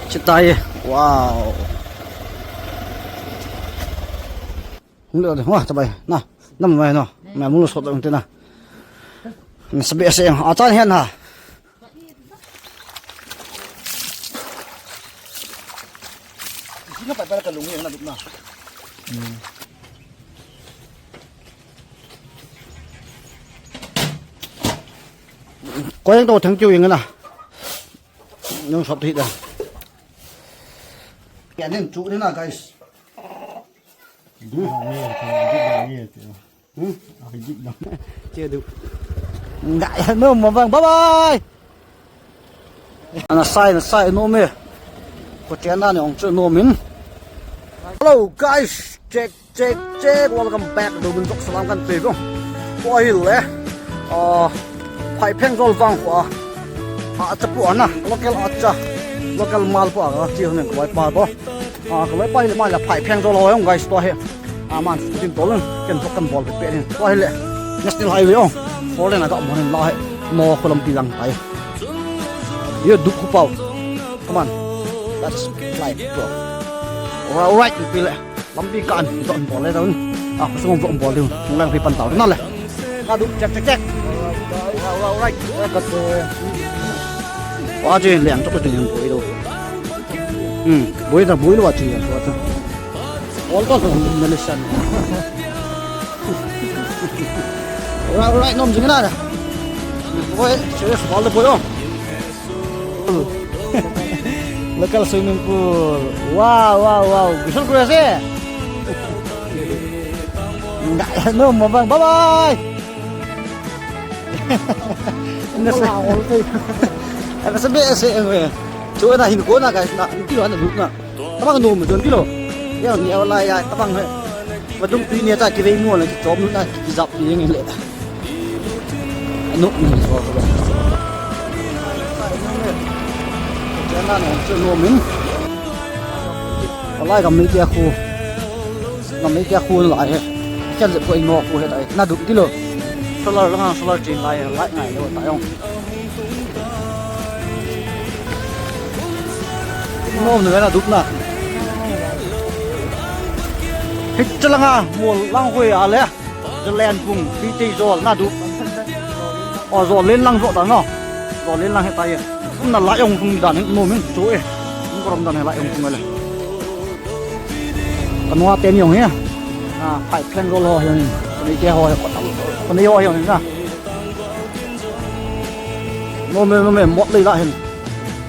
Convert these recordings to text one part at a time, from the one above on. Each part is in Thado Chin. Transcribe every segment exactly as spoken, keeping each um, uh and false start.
Chitai. Wow. Hung le, wah, tabai. Na, nam mai no. Mai mulu sot ang tina. Na sabi ase ang atan hen ha. Sino pa pala kalungi na dukna. Koyang to, thank you, yang na. Nung sop thei da. Yan din, chu din na, guys. Hmm? Che du. Ngai, no, mo bang, bye bye. Ana sai, na sai, no me. Ko chen na ni ong chu no min. Hello, guys. Check. Check, check, welcome back. Dubin jok salam kan pe ko. Ko ahile. Ah, Phaipheng jol vang ko a. A cha pu ana, local a cha. Local mal pu a, chi hon ko pa bo. Ah, ko pa hile ma la Phaipheng jol ho yong guys to he. A man din tol ken jok kan bol pe pe ni. Ko ahile. National Highway ong. Four lane a ga mo hin la he. No ko lampi lang tai. Yo du ku pau. Come on. Let's fly, bro. Alright, alright, pile. Lampi kan, don bol le don. Ah, kusung don bol le. Mung lang pi pan tau na le. Ka du, check, check, check. Alright, alright, alright. Wa je liang chok tu boi lo. Hmm, boi da boi lo wa je. Wa ta. All to Malaysian. Alright, alright, nom jing na. Boi, serious, all the boi. Local swimming pool. Wow, wow, wow. Ghusl kuri ase. Ngai, no, mo bang. Bye bye. Nasa. Nasa be ase, eh. Chu na hin ko na, guys, na. Kilo na, na. Tabang no mo don kilo. Yang ni awla ya, tabang he. Madung tui ni ta ki vei mo na, ki chom na, ki jap ni yang le. Anu ni so ko. Jana na chu no min. Alai gam ni tia khu. Gam ni tia khu lai he. Kan je ko no khu he tai. Na du kilo. Solar la solar chin lai lai ngai lo ta yong. Nom na na dup na. Hichalanga mol lang hoi a le. Jalan pung pite jol na dup. O jol len lang jo ta no. Jol len lang he ta ye. Na la yong thung dan no min chu e. Kum korom dan he la yong thung le. Kanua te ni yong he. A, Phaipheng jol ho he ni. Ni ke ho he ko ta. Ni ho he ni na. No me, no me, mot lei la hin.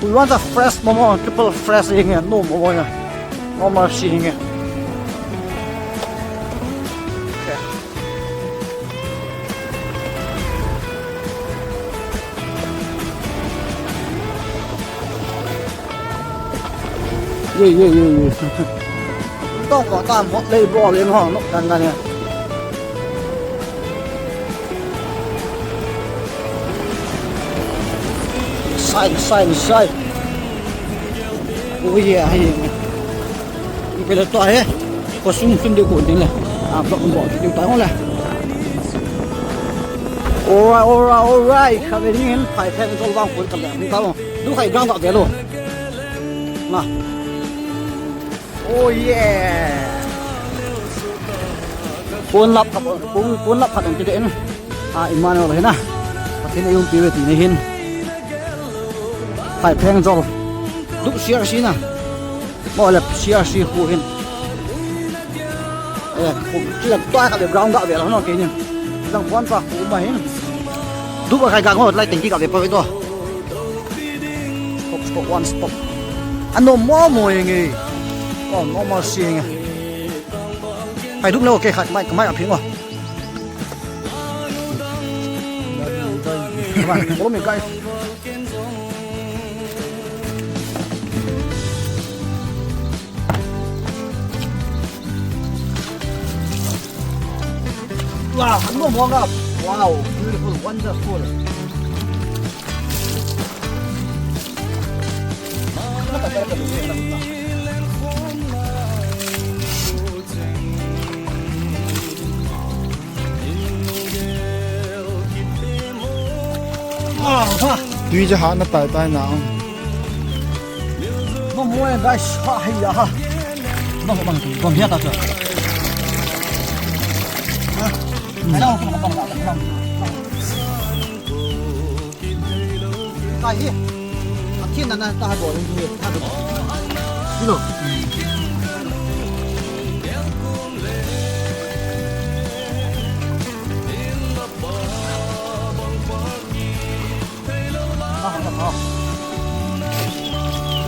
We want a fresh momo, triple fresh hinge, no momo ya. No mercy hinge. Ye, ye, ye, ye. Tong ko tam hot lei bol in ho, nok dan dan ya. Sai, sai, sai. Oh yeah, hai. Ni pele to hai. Ko sung sung de ko din le. A, block bol de ta ho le. Alright, alright, alright. Kami ni hin phai phai ko bang ko ka le. Ni ta lo. Du khai ground ka de lo. Na. Oh yeah. Pon lap kap, pon, pon lap khat ong kiti in. A, Emmanuel hin a. Pathen in eiumpi uve ti ni hin. Phaipheng jol. Du C R C na. Mo le C R C khu hin. Eh, khu chi la tua ka le ground ga ve la no ke ni. Dang pon pa khu ma hin. Du ba khai ga ngo lai teng ki ga ve pa ve to. Stop, stop, one stop. Ano mo mo nge. Oh, no mo si nge. Hai duk lo ke khat mai, mai a phing o. Come on, follow me, guys. Wow, ano mo nga. Wow, beautiful, wonderful. Tui ja ha na tai tai na. Mo guys, ha, hai ya ha. Bang, bang, bang, ya ta chu. Ha? Ai, bang, bang, bang, bang. Kai hi. Athin na na ta ha bol ni ha. Ni lo.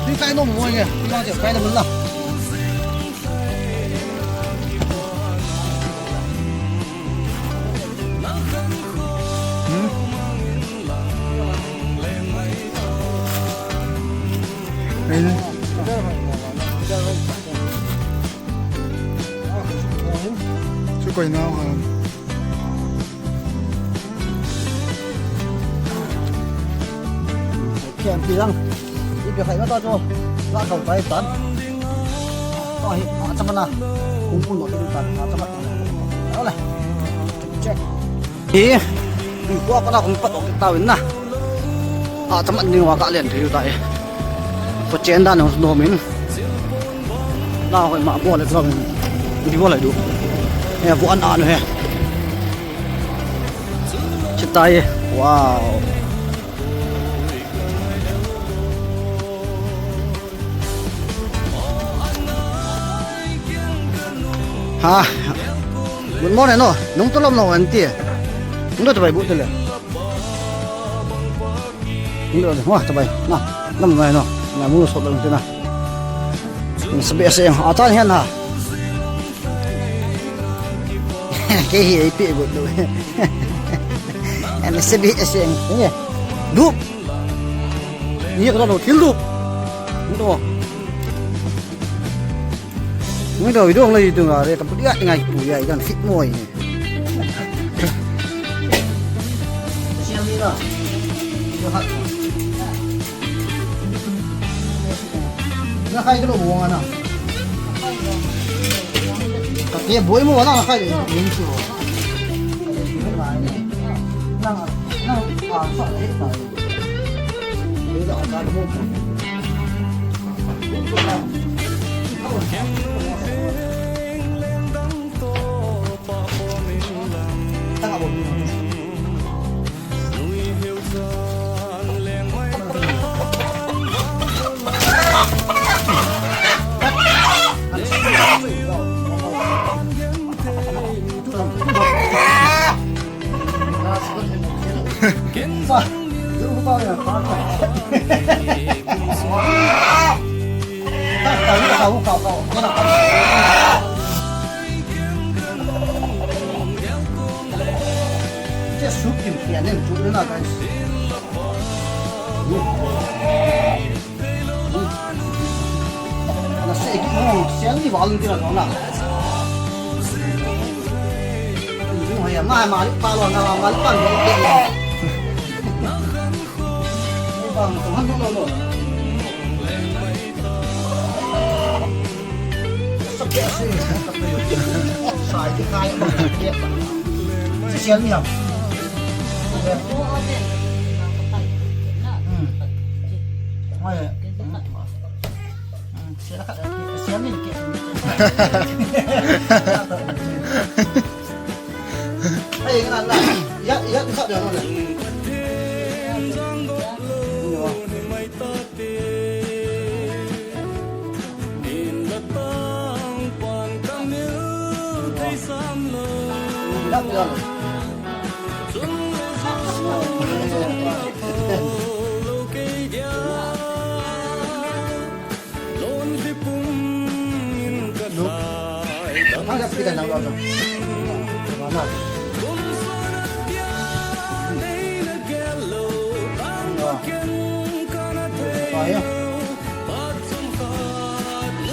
Tui kai nom mo nge, tui kai nom la. Hmm. Amen. Chu koi nau ha. Khem pi lang. Ipi khai ma ta chu. La kau tai tan. Ta hi, a chama na. Kung kung lo ki tan. A chama. Ole. Check. Hi. Ipi ko ko na kung pat ok ta win na. A chama ni wa ka len thei ta e. Ko chen dan no min. Na hoi ma bol le thua min. Di bol le du. He bu an an he. Chitai. Wow. Ha. Good morning no. Nung tu lom no anti. Nung tu bai bu tu le. Nung tu wah tu bai. Na. Lam no no. Na mu so tu na. Sabi ase atan hian ha. Kei hi ei pi gut lu. Ana sabi ase ang. Ni. Dup. Ni ka lo thil dup. Ni to. Ni to i dong le i dung a re ka pu ya ngai pu ya i kan fit moi. Siam ni na. Na khai ka lo mo na. Ka ke boi mo na khai le. Yin chu. Na na a sa le ta. Ni da ka mo. Ta ka mo. Che sup kim kia nem chu le na guys. Na se ki mo, se ni wal ni na na. Ni ho ya ma ma li pa lo na ma li pa lo ke. Ni bang to han lo lo.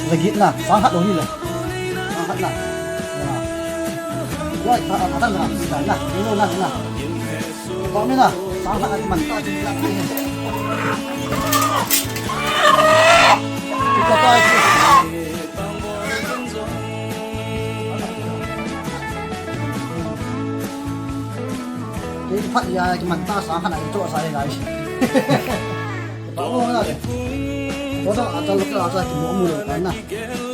Lagi na, sang khat lo ni le. Sang khat na. Ya. Ya, khat, khat na, na, na, na, na. Ba mi na, sang khat na, man ta, ti la, ti. Ti ka ta, ti. Ti phat ya, man ta, sang khat na, ti to sa, guys. Ba mo na le. Ko Acha local, acha kimu mu le kana.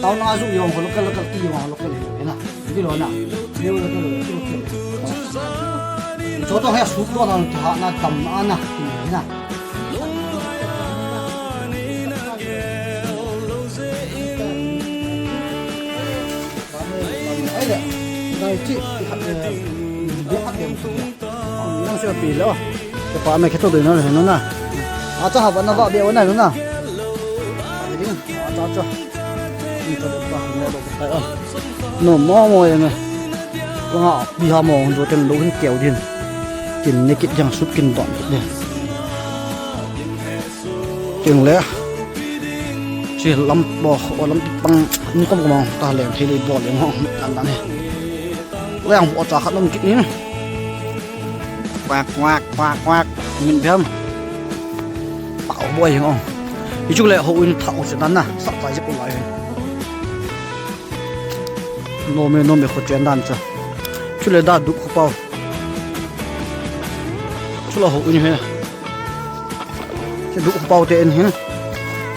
Town a ju jong ho local, local ti jong ho local le na. Ti lo na. Ni local, local. Cho to he su to na ti ha na tam na na. Ti na. Ai le. Dai chi. Ti ha. Ni ha de. Nang se pi lo. Ke pa me ke to de na na na. Acha ha ba na ba be wa na na. Acha cha. Ni to de pa mo lo pa. No mo mo ye me. Ko ha pi ha mo do ten lo hin keu din. Kin ne kit jang sup kin don kit de. Kin le. Chi lam bo o lam ti pang ni kom kom ta leng thei le bol leng ho dan dan he. Leng bo cha khat nom kit ni. Kwak, kwak, kwak, kwak. Min biam. Pau boi jeng ong. Hichu le houin thah u chu dan na. Sa chai jep u lai. Nom e, nom e, kho chen dan cha. Chu le da dup kho pau. Chu le houin he. Chu dup kho pau te en hin.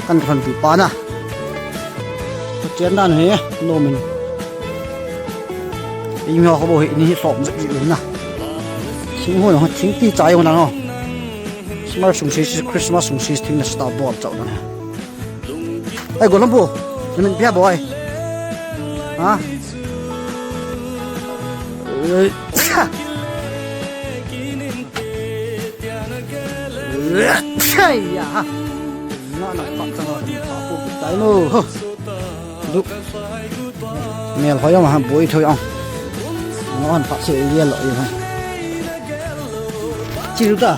Kan kan pi pa na. Kho chen dan he, nom in. Ei mi ho kho bo hi ni hi som jep jep na. Thing ho, thing ti chai ho na no. Christmas sung si, Christmas sung si thing na sta bol chau na. Ai, Golam pu. Min pia boy. Ha? Ei. Ai ya. Na na pa ta. Pa pu tai mo. Duk. Mel hoi ma boi thoi ang. Ngon pa se ye lo ye. Chi lu ta.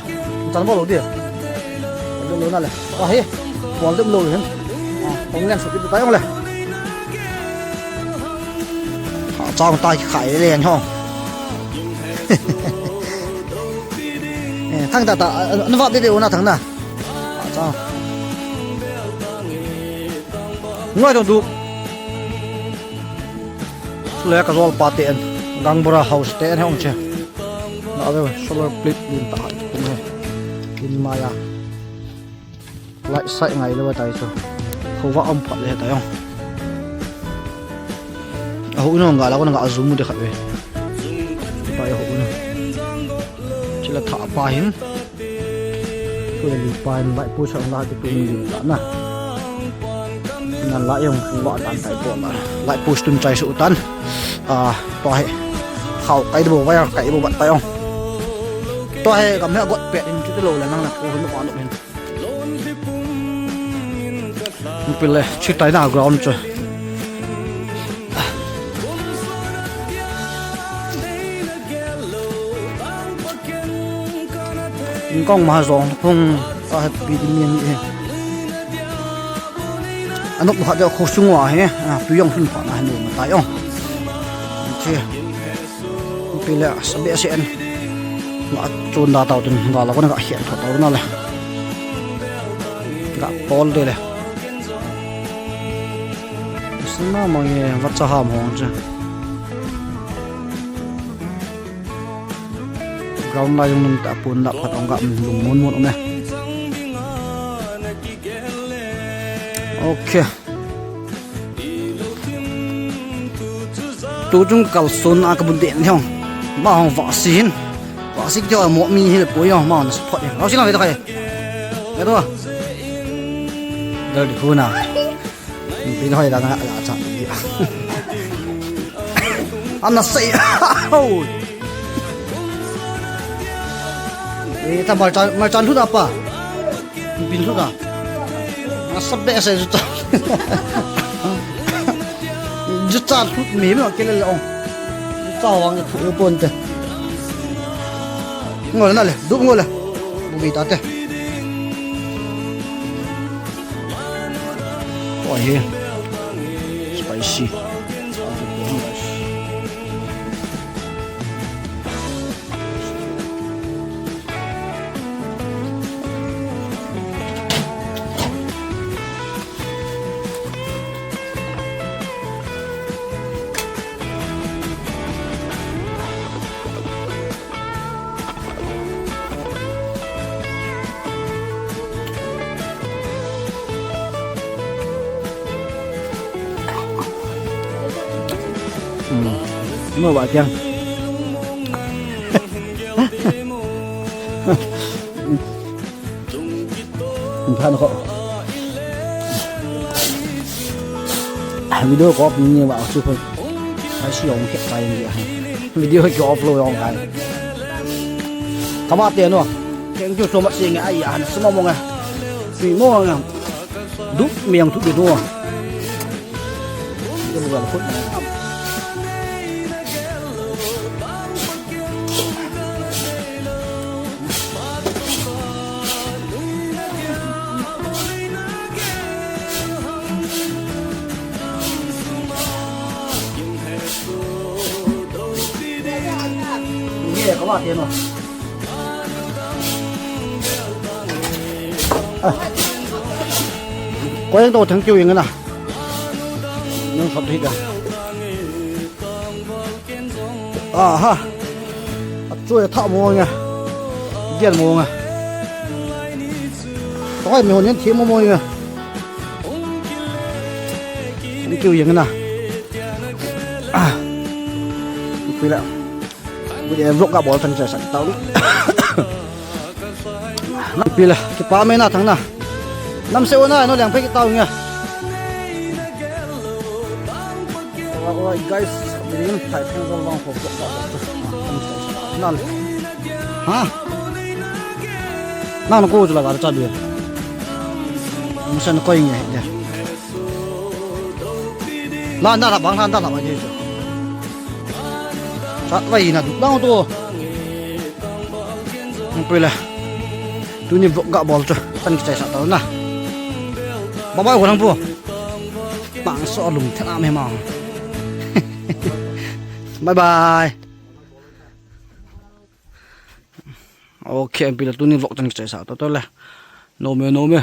Tan bo lo dia. Lo lo na le. Wa he. Bol dem lo le. Ah, ong len so ki ta ong le. Ha, chang ta khai le ho. Eh, thang ta ta, an va de de una thang na. Ha, chang. Ngoi dong du. Sule ka jol pa te en. Gangbura house te en hong che. Na ve solar plate din ta kum he. Din maya. Light sai ngai le tai chu. Khova om phat le tai ong. A ho no nga la ko nga zoom de khat ve. Pa ho no. Chila tha pa hin. Ko le pa hin light post la ke tu ni ta na. Na la yong khova tan tai po na. Light post tun chai su tan. A, to he. Khau kai bo wire kai bo bat tai ong. To he kam he got pet in chu lo le nang na ko no pa no hin. Pile, chi tai na ground chu. Kong ma jong phung ta happy di mi ni. Anop ha de kho sung wa he. A, tu yong phun pa na no ma tai ong. Chi. Pile, sabe se en. Nga chun da tau tun ga la ko na ga hian tho tau na le. Ga pol de le. Sima mo ye va cha ha mo che. Ground la jong nun ta pun la phat ong ga lung mun mun me. Okay. Tu chung kalson a ka bun den le hong. Ma hong va si hin. Va si kio mo mi hil poi hong ma hong support hin. Au si lang ve ta kai. Ve to. Dal di hu na. Pin hoi la na la cha. Ana sei. Au. E ta mal cha mal cha lu da pa. Bin lu da. Asa be asa jucha. Jucha lu mi mi ke le le ong. Jucha wang phu pon te. Ngol na le, dup ngol le. Bu bi ta te. Oi he. Spicy. Mo ba kiang. Phan ko. Video ko off ni ba chu ko. Ai si ong ke pai ni. Video ko off lo ong kai. Kama te no. Thank you so much sing ai ya han sma mo nga. Si mo nga. Du miang tu de no. Ko yang to thank you yang na. Nang sop thik a. Aha. Achu e tha mo nga. Dian mo nga. Toi mi hon yan thi mo mo nga. Thank you yang na. Ah. Pila. Video vlog ka bol tang sa sa tau. Nam pila, kipa me na thang na. Nam se ona no liang phe kitau nga. Alright guys, birin thai thang zol wang ko ko. Nan. Ha? Nan ko jula ga cha bi. Musan ko inge de. Lan da la bang lan da la ba de. Chat vai na duk dang to. Ang pui le. Tuni vlog ga bol chu. Tan kichai sa tau na. Bye bye ko lang pu. Bang so lum thena me ma. Bye bye. Okay, ang pui le tuni vlog tan kichai sa tau to le. No me, no me.